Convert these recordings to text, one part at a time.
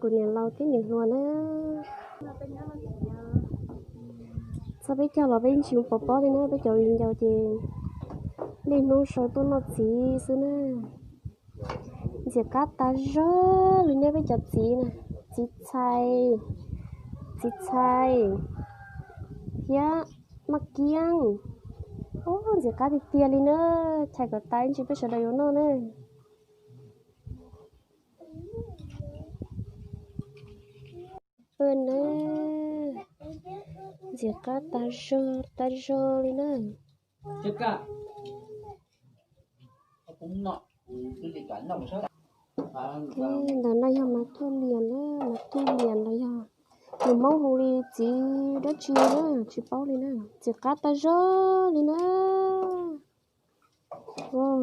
Kuv niam laus thiab niam hluas na. Txog peb caug los peb yeej tsis mus pov pob li na, peb cov viv ncaus ces niaj hnub sawv tuaj noj txiv xwb na. Ntxim qab tas zog li na peb cov txiv na, txiv txhais, txiv txhais thiab maj kiab. Ub, ntxim qab tiag tiag li na, chais kom tas ib ntsis peb sawv daws yuav noj na. Peb na, ntxim qab tas zog tas zog li na. Ntawm no yog mas thuj lias na, mas thuj lias los yog nws Hmoob hu li txiv dab tsi na, tsis paub li na. Ntxim qab tas zog li na.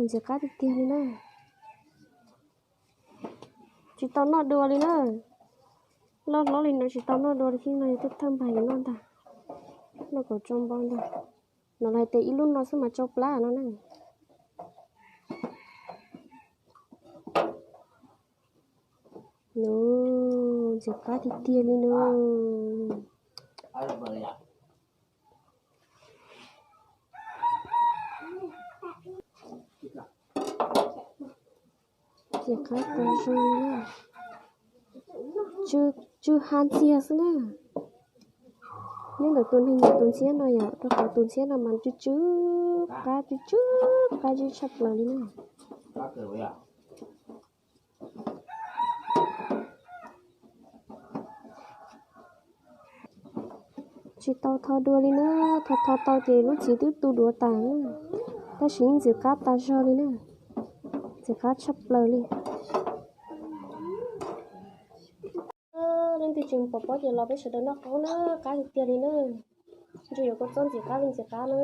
Ntxim qab tiag tiag li na. Tsis tau noj dua li na. Loj hlob li no tsis tau noj dua li thiab no, yog tuaj thawj npag yuav noj ntag. Noj kom tsau npo ntag. No los hais tias ib lub no xwb mas tsau plab no na. Nws ntxim qab tiag tiag li na. Ntxim qab tas zog li na. Tsw ha ntxiag xwb na. Nyob ntawm tus neeg tus ntxhiab no yom, rau qhov tus ntxhiab no mas tsw tsw qab, tsw tsw qab zib tshaj plaws li na. Tsis tau tho dua li na, tho tho tau ces lub txiv twb tu duav tas na. Tab sis yeej ntxim qab tas zog li na, ntxim qab tshaj plaws li. Leej twg tsis mus pov pob ces los peb sawv daws noj qaub na, qab tiag tiag li na. Ntshe yuav kua txob ntxim qab li ntxim qab na.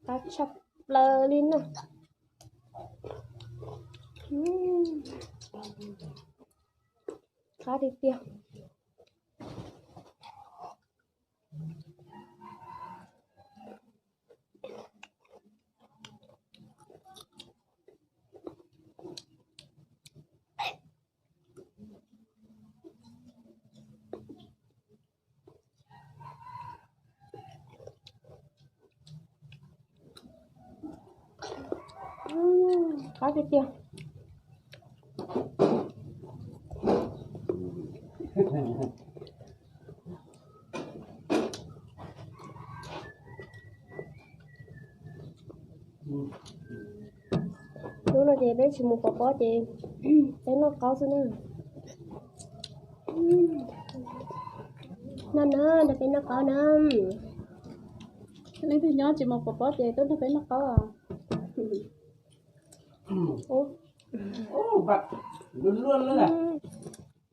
Qab tshaj plaws li na. Qab tiag tiag. Qab tiag tiag. Hnub no ces peb tsis mus pov pob ces peb noj qaub xwb na. Noj na, nrog peb noj qaub na. Leej twg nyob tsis mus pov pob ces tuaj nrog peb noj qaub os.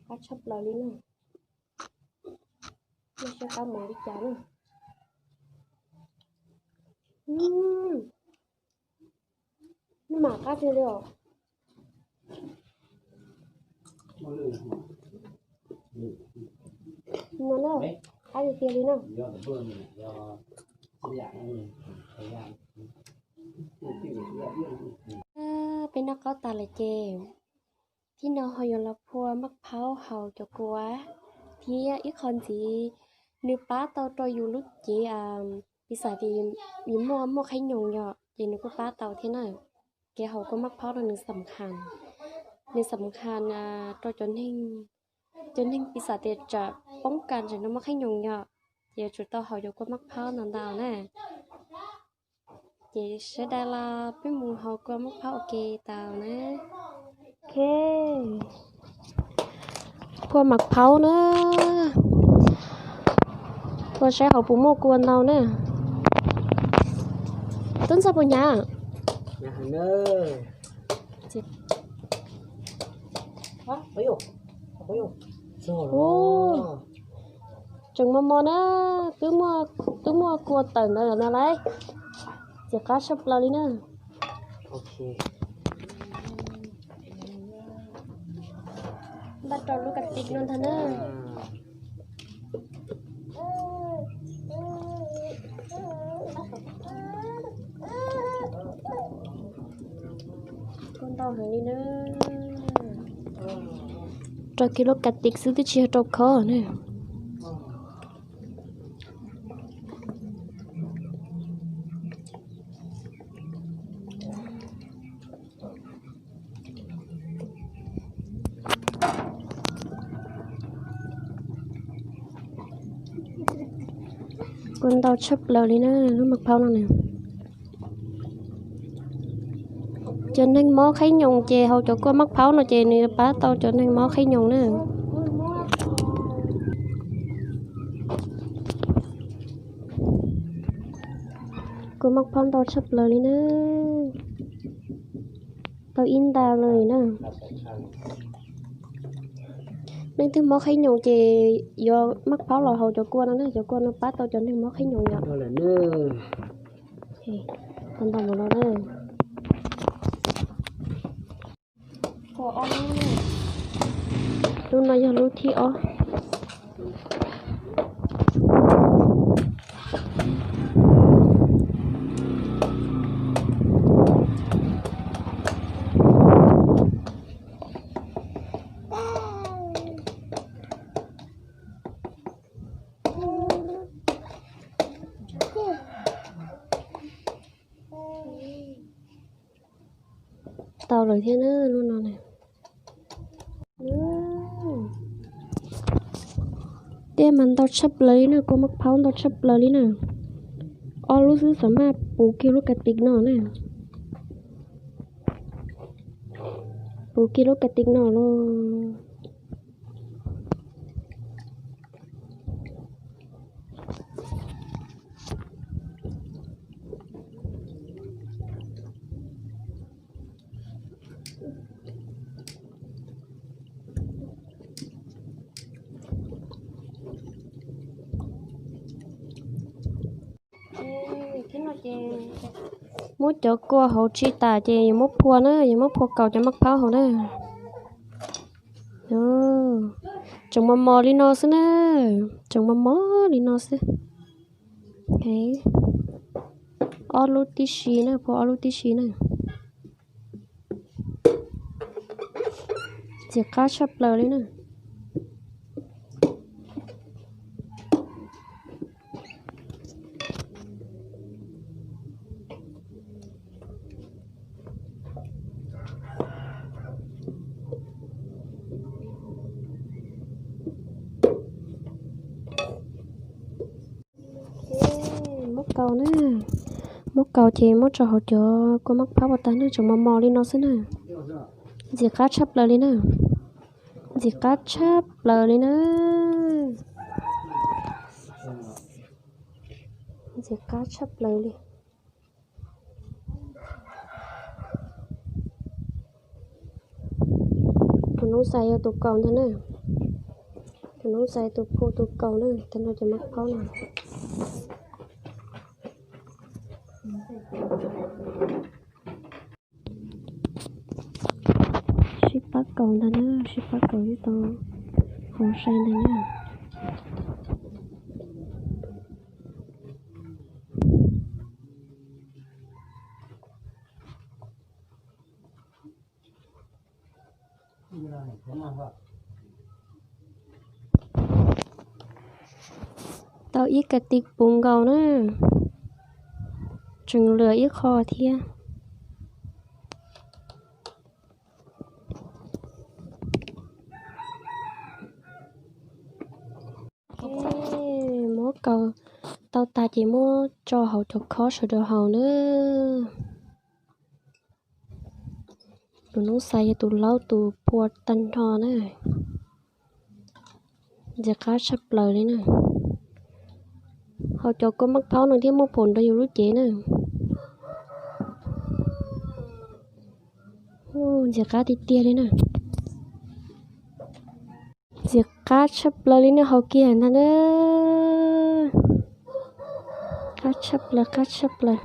Qab tshaj plaws li na. Noj saib qab mus li cas na. Noj mas qab tiag li os. No na, qab tiag tiag li na. Peb noj qaub tas lawm ces tib no ho yuav los phua maj phaub haus cov kua thiab ib qho ntxiv. Nws pab tau rau yus lub cev pis xam tias yus muaj muaj qhaib nyoos yom, ces nws kuj pab tau thiab na. Kev haus kua maj phaub no nws xam khas, nws xam khas rau cov neeg, cov neeg pis xam tias tsam poob kas ntawm no muaj qhaib nyoos yom, ces yuav tsum tau haus cov kua maj phaub ntau ntau na. Ces sawv daws los peb mus haus kua maj phaub ua ke tau na. Ok, kua maj phaub na, ua saib hauv puas muaj kua ntau na. Tub ntxawg puas hnyav? Tseem mos mos na, twb muaj kua tawm ntawd lawm no lauj. Ntxim qab tshaj plaws li na. Npaj rau lub kas tis no ntag na. Tau heev li na. Rau kiag lub kas tis xwb twb tsis yog rau khob na. Kua ntau tshaj plaws li na, lub maj phaub no na. Cov neeg mob qhaib nyoos ces haus cov kua maj phaub no ces nws pab tau cov neeg mob qhaib nyoos na. Kua maj phaub ntau tshaj plaws li na. Tau ib nta lawm na. Leej twg mob qhaib nyoos ces yuav maj phaub los haus cov kua no na, cov kua no pab tau cov neeg mob qhaib nyoos yom. Tau ntau mus no na. Lub no yog lub thib ob. Tau lawm thiab na, lub no na. Tiaj mas ntau tshaj plaws li na, kua maj phaub ntau tshaj plaws li na. Ob lub xwb xav maj puv kiag lub kas tis no na. Puv kiag lub kas tis no los. Muab cov kua hauv tsis tas ces yuav muab phua na, yuav muab phua kaus cov maj phaub hauv na. Tseem mos mos li no xwb na, tseem mos mos li no xwb. Ob lub tib si na, phua ob lub tib si na. Ntxim qab tshaj plaws li na. Muab kaus na, muab kaus ces muab tso hauv cov kua maj phaub puas tag na, tseem mos mos li no xwb na. Ntxim qab tshaj plaws li na. Ntxim qab tshaj plaws li na. Ntxim qab tshaj plaws li. Tus noob xais yog tus kaus ntag na. Tus noob xais tus phua tus kaus na, tus no cov maj phaub no. Sib pab kaus ntag na, sib pab kaus ib tau hauv sai ntag na. Tau ib kas tis puv nkaus na, tseem lwm ib qho thiab. Muab kaus tau tas ces muab tso hauv cov khob sawv daws haus na. Tus noob xais yog tus laub tus phua tag nrho na. Ntxim qab tshaj plaws li na. Haus cov kua maj phaub no thiaj muaj pum nrog yus lub cev na. Ntxim qab tiag tiag li na. Ntxim qab tshaj plaws li na, haus kiag ntag na. Qab tshaj plaws, qab tshaj plaws.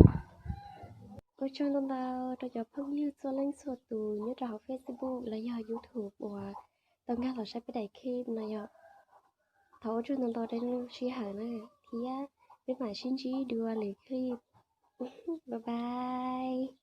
Ua tsaug ntau ntau rau cov phooj ywg txhua leej txhua tus nyob rau hauv Facebook los yog YouTube uas tau nkag los saib peb daim clip no yom. Thov ua tsaug ntau ntau rau nej lub sij hawm na, thiab peb mam sib ntsib dua lwm clip. Bye bye.